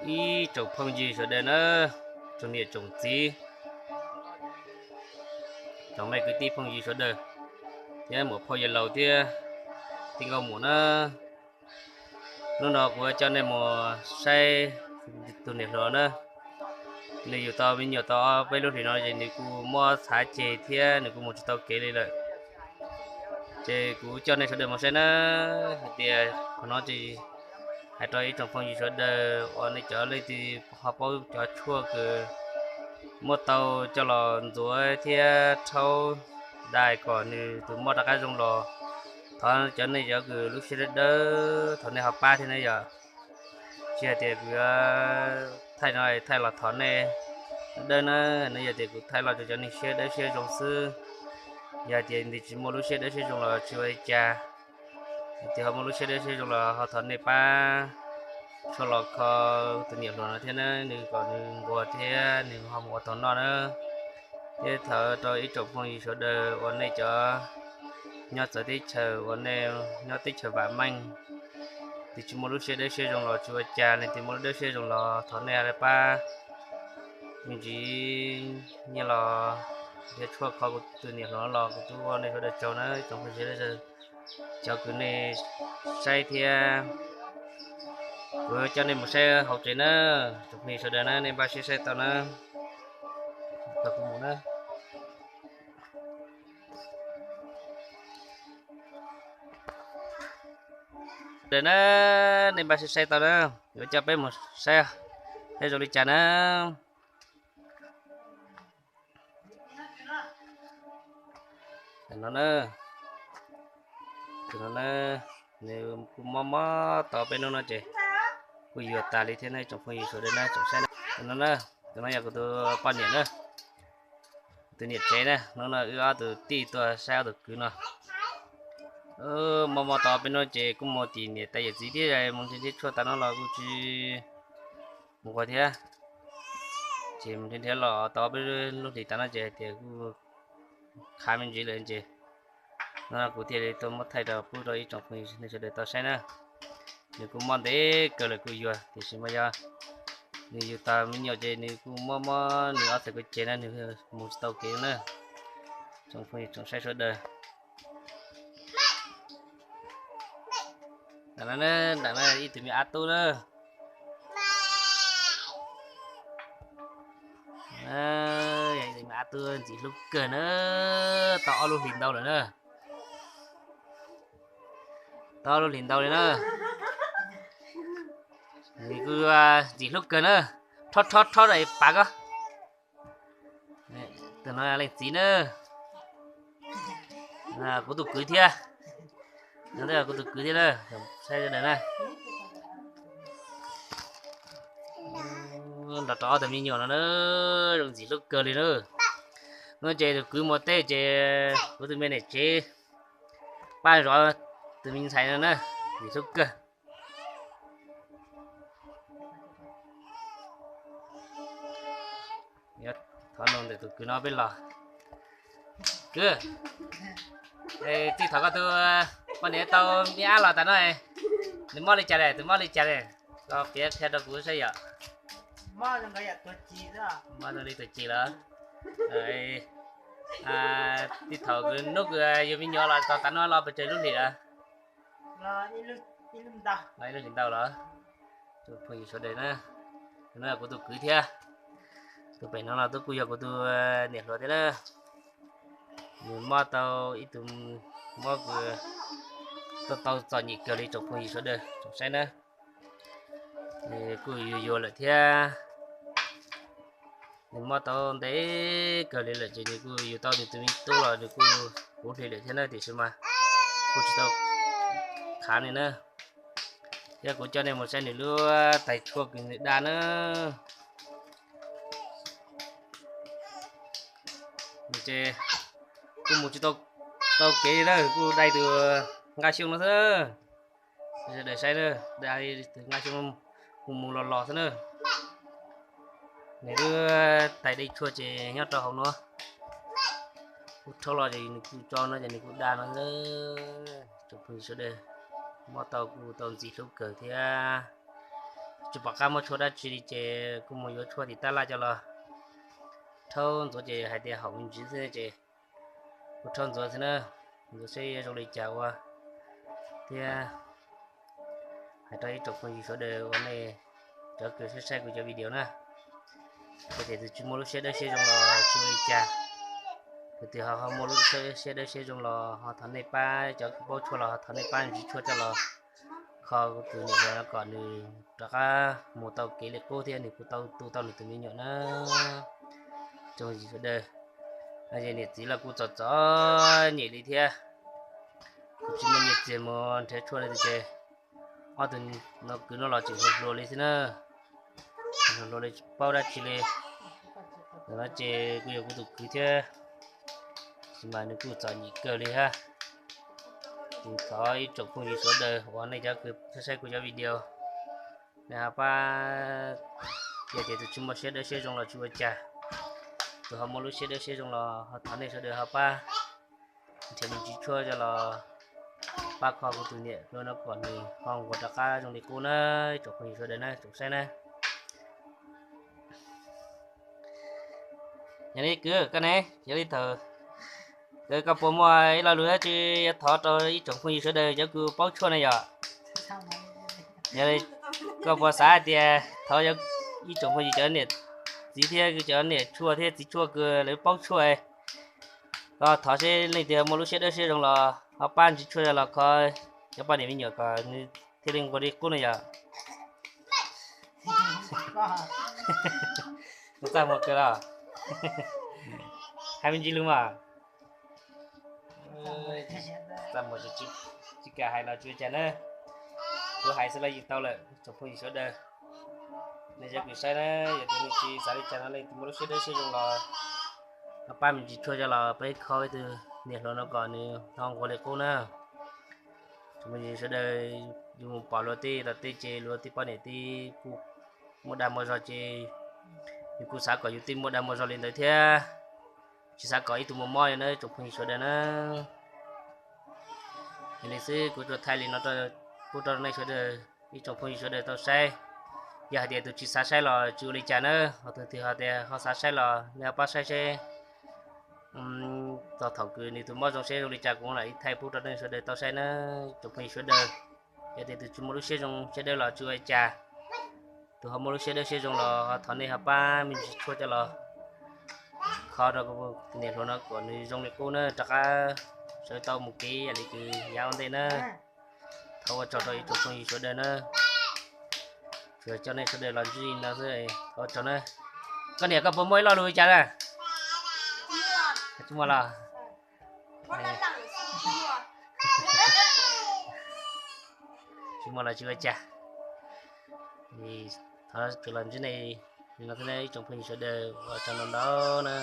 Ib tsoom phooj ywg sawv daws na, tsoom niam tsoom txiv, tsoom me kwv tij phooj ywg sawv daws, thiab muam phauj yawg laus thiab tij nkauj muam na. Hnub no kuv coj nej mus saib tus niam hluas na. Nws yug tau me nyuam tau peb lub hlis no ces nws kuj mob txhav ceg thiab nws kuj mus tsis tau kev li lawm. Ces kuv coj nej sawv daws mus saib na, hais tias qhov no ces hais rau ib tsoom phooj ywg sawv daws uas nej cov leej twg ho paub cov tshuaj kws muab tau coj los ntxuav thiab rhaub dais kom nws tus mob rov qab zoo los, thov cov nej cov kws lub siab dawb dawb thov nej ho pab thiab na yom. Tsis hais tias kuv thaij no thaij los thov nej dawb na, no yog tias kuv thaij los rau cov neeg siab dawb siab zoo xwb. Yog tias nws tsis muaj lub siab dawb siab zoo los tsis ua li cas, tias ho muaj lub siab dawb siab zoo los ho thov nej pab tshuaj los kho tus niam hluas no thiab na, nws kom nws nquag thiab nws ho mus ua tau noj na. Thiab thov rau ib tsoom phooj ywg sawv daws uas nej cov nyob txawv teb chaws uas nej nyob teb chaws vam meej, tus tsis muaj lub siab dawb siab zoo los tsis ua cas, leej twg muaj lub dawb siab zoo los thov nej pab me ntsis nyiaj los thiab tshuaj kho kuv tus niam hluas los kuv twb ua nej sawv daws tsaug na tsoom phooj ywg. Cov kws nej saib thiab kuv coj nej mus saib hauv tsev na, tsoom phooj ywg sawv daws na, nej npaj siab saib tau na. Tau kuv mus na. Sawv daws na, nej npaj siab saib tau na, yuav coj peb mus saib seb zoo li cas na. Tus no na, tus no na, nws kuj mob mob tau peb hnub no ces kuj yuag tas li thiab na tsoom phooj ywg sawv daws na, tsoom saib na. Tus no na, tus no yog kuv tus poj niam na, tus niam tsev na, hnub no wb ob tug tij tuaj saib ob tug kwv no. Mob mob tau peb hnub ces kuj mus tim niam tais yawm txiv thiab mus nrhiav tshuaj tas no los kuj tsis mus ua thiab. Ces mus nrhiav nrhiav los tau peb lub hlis tas no ces hais tias kuj khav me ntsis lawm ces no kuv thiaj li tuaj muab thaij rau pub rau ib tsoom phooj ywg nej sawv daws tau saib na. Nws kuj mob ntev kawg lawm kuj yuag, tiam sis mas yog nws yug tag me nyuam ces nws kuj mob mob nws ob txhais kua ceg na, nws mus tsis tau kev na. Tsoom phooj ywg tsoom saib sawv daws, nram no, nram no ib tug me ab tub na. Ib tug me ab tub ntxim hlub kawg na, tau ob lub hlis ntau lawm na. Tau ob lub hlis ntau li na. Nws kuj ntxim hlub kawg na. Rhob rhob rhob rau pav ko. Tus no leej txiv na, kuv tus kwv thiab. No kuv tus kwv thiab na, saib sawv daws na. Nrog rau ob tug me nyuam no na, zoo ntxim hlub kawg li na. Hnub ces tus kwv mus teb ces kuv tus me niam tsev pab zov tus me ntxhais no na, ntxim hlub kawg. Thov nug ntawm tus kwv no peb los. Kwv, txij thaum koj tus poj niam tau me ab los tas no, nws mob li cas lawm, tus mob li cas lawm? Koj piav qhia rau kuv saib yom. Mob li tuag ci lawm. Txij thaum hnub kws yug me nyuam los txog tav no los pes tsawg lub hlis lawm? Los ib lub hlis ntau los. Tus phooj ywg sawv daws na, no kuv tus kwv thiab. Tus pem no los twb kuj yog kuv tus niam hluas thiab na. Nws mob tau ib tug mob kws tau txom nyem kawg li tsoom phooj ywg sawv daws tsoom saib na. Nws kuj yuag yuag lawm thiab. Nws mob tau ntev kawg li lawm ces nws kuj yug tau nws tus me tub los nws kuj puv hli lawm thiab na, tiam sis mas kuj tsis tau khav li na. Thiab kuv coj nej mus saib nws lub tais tshuaj kws nws da na. Ces kuj mus tsis tau kev li na, kuj dai tus nqaj xyooj no xwb. Sawv daws saib na, dai tus nqaj xyooj mus mus los los xwb na. Nws lub tais dej tshuaj ces nyob rau hauv no. Kuj rhaub los ces nws kuj tso no ces nws kuj da no. Tsoom phooj ywg sawv daws, mob tau kuj tau ntxim hlub kawg thiab. tsis pom qab muab tshuaj dab tsi li ces kuj mus yuav tshuaj tim tab laj coj los rhaub ntxuav ces hais tias haum me ntsis xwb ces kuj rhaub ntxuav xwb na, ntxuav seb zoo li cas ua thiab hais rau ib tsoom phooj ywg sawv daws uas nej cov kws saib saib kuv cov video na, ces tus tsis muaj lub siab dawb siab zoo los tsis ua li cas, tus twg ho ho muaj lub siab dawb siab zoo los ho thov nej pab, cov kws paub tshuaj los ho thov nej pab ntsis tshuaj coj los kho kuv tus niam hluas no kom nws rov qab mus tau kev li qub thiab nws kuj tau tu tau nws tus me nyuam na. Tsoom phooj ywg sawv daws, niam txiv los kuj txom txom nyem li thiab, kuj tsis muaj nyiaj txiag mus nrhiav tshuaj li ces ob tug no kwv no los tseem hluas hluas li xwb na, hluas hluas li tsis paub dab tsi li. Ntawm no ces kuj yog kuv tus kwv thiab, tab sis mas nws kuj txom nyem kawg li hab. Kuv thov ib tsoom phooj ywg sawv daws uas nej cov kws saib kuv cov video, nej ho pab, yog tias tus tsis muaj siab dawb siab zoo los tsis ua cas, tus ho muaj lub siab dawb siab zoo los ho thov nej sawv daws ho pab nrhiav me ntsis tshuaj coj los pab kho kuv tus niam hluas no kom nws ho nquag rov qab zoo li qub na, tsoom phooj ywg sawv daws na, tsoom saib na. Yog li kwv koj ne, yog li thaum koj puas muaj ib lo lus dab tsi yuav thov rau ib tsoom phooj ywg sawv daws cov kws paub tshuaj na yom? Yog li koj puas xav hais tias thov ib tsoom phooj ywg cov niam txiv thiab cov niam tshuaj thiab txiv tshuaj kws lawv paub tshuaj, koj thov seb leej twg muaj lub siab dawb siab zoo los ho pab ntsis tshuaj los kho cov poj niam me nyuam kom nws thiaj li nquag li qub na yom? Txaj muag kawg los? Hais me ntsis lus mas. Txaj muag, tsis kam hais los tsis ua cas na. Kuv hais xwb los yeej tau lawm tsoom phooj ywg sawv daws. Nej cov kws saib na, yog tias nej tsis xav li cas no leej twg muaj lub siab dawb siab zoo los ho pab me ntsis tshuaj coj los peb kho ib tug niam hluas no kom nws ho nquag li qub na. Tsoom phooj ywg sawv daws, yus mus pom luag tej tog tej ces luag tej poj niam tej kuj muaj dag muaj zog ces yus kuj xav kom yus tej muaj dag muaj zog li ntawd thiab, tsis xav kom ib tug mob mob li na tsoom phooj ywg sawv daws na. Yog li xwb kuv tsuas thaij li no pub rau nej sawv daws, ib tsoom phooj ywg sawv daws tau saib. Yog hais tias tus tsis xav saib los tsis ua li cas na, ho tus twg ho tias ho xav saib los nej ho pab saib seb txog thaum kws nws tus mob zoo seb zoo li cas kuv mam li thaij pub rau nej sawv daws tau saib na, tsoom phooj ywg sawv daws. Yog tias tus tsis muaj lub siab zoo siab dawb los tsis ua li cas, tus ho muaj lub siab dawb siab zoo los ho thov nej ho pab me ntsis tshuaj coj los kho rau kuv tus niam hluas no kom nws zoo li qub na, rov qab sawv tau mus kev yam li kws yav ua ntej na. Thov ua tsaug rau ib tsoom phooj ywg sawv daws na. Tsuas coj nej sawv daws los ntsib no xwb, thov ua tsaug na. Koj niam koj puas muaj ib lo lus li cas na? Tsis muaj los? Tsis muaj los tsis ua cas. Thov tsuas los ntsib nej li no xwb na ib tsoom phooj ywg sawv daws, ua tsaug ntau ntau na.